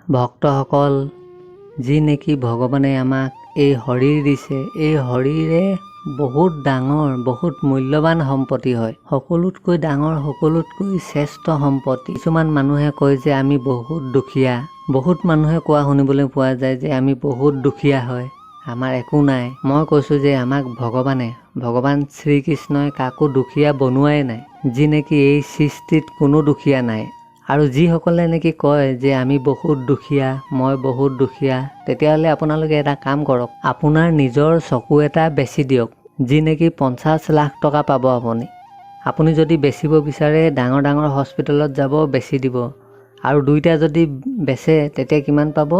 ভক্তসকল, যি নেকি ভগৱানে আমাক এই শৰীৰ দিছে, এই শৰীৰে বহুত ডাঙৰ, বহুত মূল্যৱান সম্পত্তি হয়, সকলোতকৈ ডাঙৰ, সকলোতকৈ শ্ৰেষ্ঠ সম্পত্তি। কিছুমান মানুহে কয় যে আমি বহুত দুখীয়া। বহুত মানুহে কোৱা শুনিবলৈ পোৱা যায় যে আমি বহুত দুখীয়া হয়, আমাৰ একো নাই। মই কৈছোঁ যে আমাক ভগৱানে, ভগৱান শ্ৰীকৃষ্ণই কাকো দুখীয়া বনোৱাই নাই, যি নেকি এই সৃষ্টিত কোনো দুখীয়া নাই। আৰু যিসকলে নেকি কয় যে আমি বহুত দুখীয়া, মই বহুত দুখীয়া, তেতিয়াহ'লে আপোনালোকে এটা কাম কৰক, আপোনাৰ নিজৰ চকু এটা বেচি দিয়ক, যি নেকি 50 লাখ টকা পাব আপুনি। আপুনি যদি বেচিব বিচাৰে, ডাঙৰ ডাঙৰ হস্পিটেলত যাব, বেচি দিব। আৰু দুইটা যদি বেচে, তেতিয়া কিমান পাব?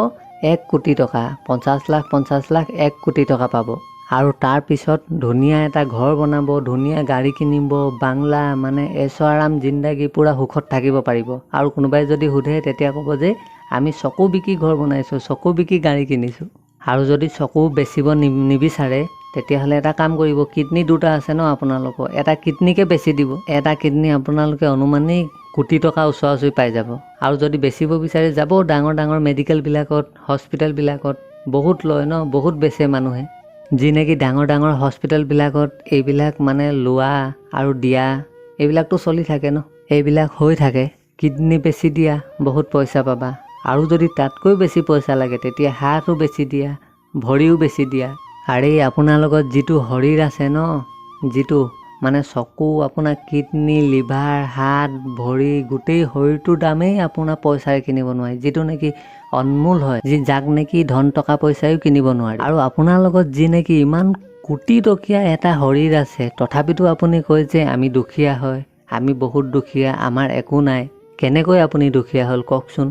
1 কোটি টকা। 50 লাখ, 50 লাখ, 1 কোটি টকা পাব। আৰু তাৰপিছত ধুনীয়া এটা ঘৰ বনাব, ধুনীয়া গাড়ী কিনিব, বাংলা, মানে এচ আৰাম জিন্দাগী, পূৰা সুখত থাকিব পাৰিব। আৰু কোনোবাই যদি সোধে, তেতিয়া ক'ব যে আমি চকু বিকি ঘৰ বনাইছোঁ, চকু বিকি গাড়ী কিনিছোঁ। আৰু যদি চকু বেচিব নিবিচাৰে, তেতিয়াহ'লে এটা কাম কৰিব, কিডনী দুটা আছে ন আপোনালোকৰ, এটা কিডনীকে বেচি দিব। এটা কিডনী আপোনালোকে অনুমানিক কোটি টকা ওচৰা ওচৰি পাই যাব। আৰু যদি বেচিব বিচাৰে, যাব ডাঙৰ ডাঙৰ মেডিকেলবিলাকত, হস্পিটেলবিলাকত, বহুত লয় ন, বহুত বেচে মানুহে। যি নেকি ডাঙৰ ডাঙৰ হস্পিটেলবিলাকত এইবিলাক মানে লোৱা আৰু দিয়া এইবিলাকতো চলি থাকে ন, এইবিলাক হৈ থাকে। কিডনী বেচি দিয়া, বহুত পইচা পাবা। আৰু যদি তাতকৈ বেছি পইচা লাগে, তেতিয়া হাতো বেচি দিয়া, ভৰিও বেচি দিয়া। আৰে, আপোনাৰ লগত যিটো শৰীৰ আছে ন, যিটো মানে চকু, আপোনাৰ কিডনী, লিভাৰ, হাত, ভৰি, গোটেই শৰীৰটোৰ দামেই আপোনাৰ পইচাৰে কিনিব নোৱাৰি, যিটো নেকি অনমোল হয়, যাক নেকি ধন টকা পইচায়ো কিনিব নোৱাৰে। আৰু আপোনাৰ লগত যি নেকি ইমান কোটি টকীয়া এটা শৰীৰ আছে, তথাপিতো আপুনি কয় যে আমি দুখীয়া হয়, আমি বহুত দুখীয়া, আমাৰ একো নাই। কেনেকৈ আপুনি দুখীয়া হ'ল কওকচোন,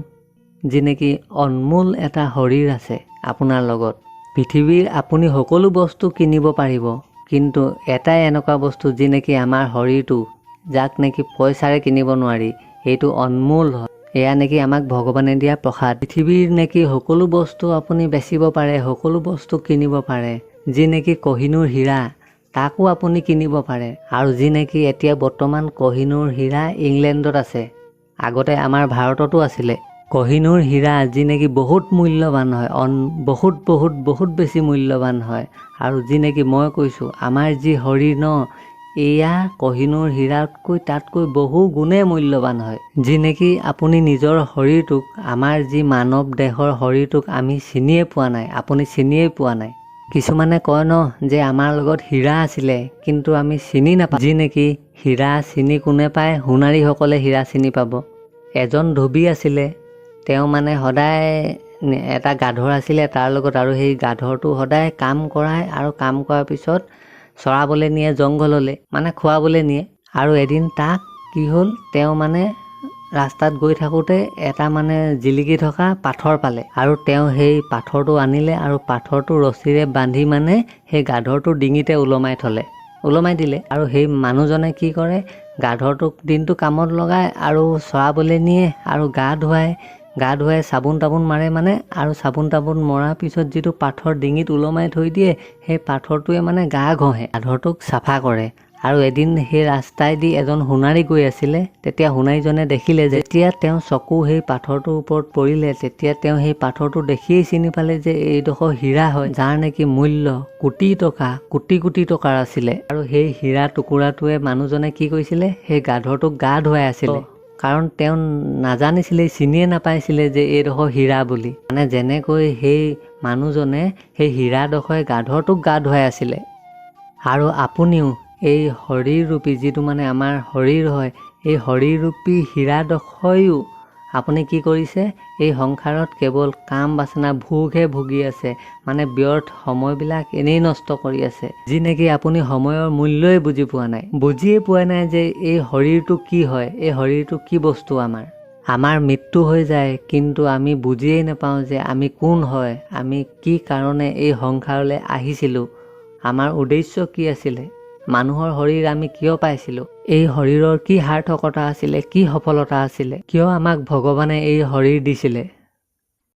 যি নেকি অনমোল এটা শৰীৰ আছে আপোনাৰ লগত? পৃথিৱীৰ আপুনি সকলো বস্তু কিনিব পাৰিব, কিন্তু এটাই এনেকুৱা বস্তু, যি নেকি আমাৰ শৰীৰটো, যাক নেকি পইচাৰে কিনিব নোৱাৰি। এইটো অনমোল হয়, এয়া নেকি আমাক ভগৱানে দিয়া প্ৰসাদ। পৃথিৱীৰ নেকি সকলো বস্তু আপুনি বেচিব পাৰে, সকলো বস্তু কিনিব পাৰে, যি নেকি কহিনুৰ হীৰা, তাকো আপুনি কিনিব পাৰে। আৰু যি নেকি এতিয়া বৰ্তমান কহিনুৰ হীৰা ইংলেণ্ডত আছে, আগতে আমাৰ ভাৰততো আছিলে। কহিনুৰ হীৰা যি নেকি বহুত মূল্যৱান হয়, বহুত বহুত বহুত বেছি মূল্যৱান হয়। আৰু যি নেকি মই কৈছোঁ, আমাৰ যি শৰীৰ ন, এয়া কহিনুৰ হীৰাতকৈ, তাতকৈ বহু গুণে মূল্যৱান হয়। যি নেকি আপুনি নিজৰ শৰীৰটোক, আমাৰ যি মানৱ দেহৰ শৰীৰটোক আমি চিনিয়ে পোৱা নাই, আপুনি চিনিয়ে পোৱা নাই। কিছুমানে কয় ন যে আমাৰ লগত হীৰা আছিলে, কিন্তু আমি চিনি নাপাওঁ। যি নেকি হীৰা চিনি কোনে পায়? সোণাৰীসকলে হীৰা চিনি পাব। এজন ধুবি আছিলে, তেওঁ মানে সদায় এটা গাধৰ আছিলে তাৰ লগত। আৰু সেই গাধৰটো সদায় কাম কৰায় আৰু কাম কৰাৰ পিছত চৰাবলৈ নিয়ে জংঘললৈ, মানে খুৱাবলৈ নিয়ে। আৰু এদিন তাক কি হ'ল, তেওঁ মানে ৰাস্তাত গৈ থাকোঁতে এটা মানে জিলিকি থকা পাথৰ পালে আৰু তেওঁ সেই পাথৰটো আনিলে আৰু পাথৰটো ৰছীৰে বান্ধি মানে সেই গাধৰটোৰ ডিঙিতে ওলমাই থ'লে, ওলমাই দিলে। আৰু সেই মানুহজনে কি কৰে, গাধৰটোক দিনটো কামত লগায় আৰু চৰাবলৈ নিয়ে আৰু গা ধুৱায়, গা ধুৱাই চাবোন তাবোন মাৰে মানে। আৰু চাবোন তাবোন মৰাৰ পিছত যিটো পাথৰ ডিঙিত ওলমাই থৈ দিয়ে, সেই পাথৰটোৱে মানে গা ঘঁহে, গাধৰটোক চাফা কৰে। আৰু এদিন সেই ৰাস্তাইদি এজন সোণাৰী গৈ আছিলে। তেতিয়া সোণাৰীজনে দেখিলে। যেতিয়া তেওঁ চকু সেই পাথৰটোৰ ওপৰত পৰিলে, তেতিয়া তেওঁ সেই পাথৰটো দেখিয়েই চিনি পালে যে এইডোখৰ হীৰা হয়, যাৰ নেকি মূল্য কোটি টকা, কোটি কোটি টকাৰ আছিলে। আৰু সেই হীৰা টুকুৰাটোৱে মানুহজনে কি কৰিছিলে, সেই গাধৰটোক গা ধুৱাই আছিলে, কাৰণ তেওঁ নাজানিছিলে, চিনিয়ে নাপাইছিলে যে এইডোখৰ হীৰা বুলি। মানে যেনেকৈ সেই মানুহজনে সেই হীৰাডোখৰে গাধৰটোক গা ধুৱাই আছিলে। আৰু আপুনিও এই শৰীৰৰূপী, যিটো মানে আমাৰ শৰীৰ হয়, এই শৰীৰৰূপী হীৰাডোখৰয়ো আপুনি কি কৰিছে? এই সংসাৰত কেৱল কাম বাসনা ভোগহে ভুগি আছে, মানে ব্যৰ্থ সময়বিলাক এনেই নষ্ট কৰি আছে। যি নেকি আপুনি সময়ৰ মূল্যই বুজি পোৱা নাই, বুজিয়ে পোৱা নাই যে এই শৰীৰটো কি হয়, এই শৰীৰটো কি বস্তু। আমাৰ মৃত্যু হৈ যায়, কিন্তু আমি বুজিয়েই নাপাওঁ যে আমি কোন হয়, আমি কি কাৰণে এই সংসাৰলৈ আহিছিলোঁ, আমাৰ উদ্দেশ্য কি আছিলে, মানুহৰ শৰীৰ আমি কিয় পাইছিলোঁ, এই শৰীৰৰ কি সাৰ্থকতা আছিলে, কি সফলতা আছিলে, কিয় আমাক ভগৱানে এই শৰীৰ দিছিলে।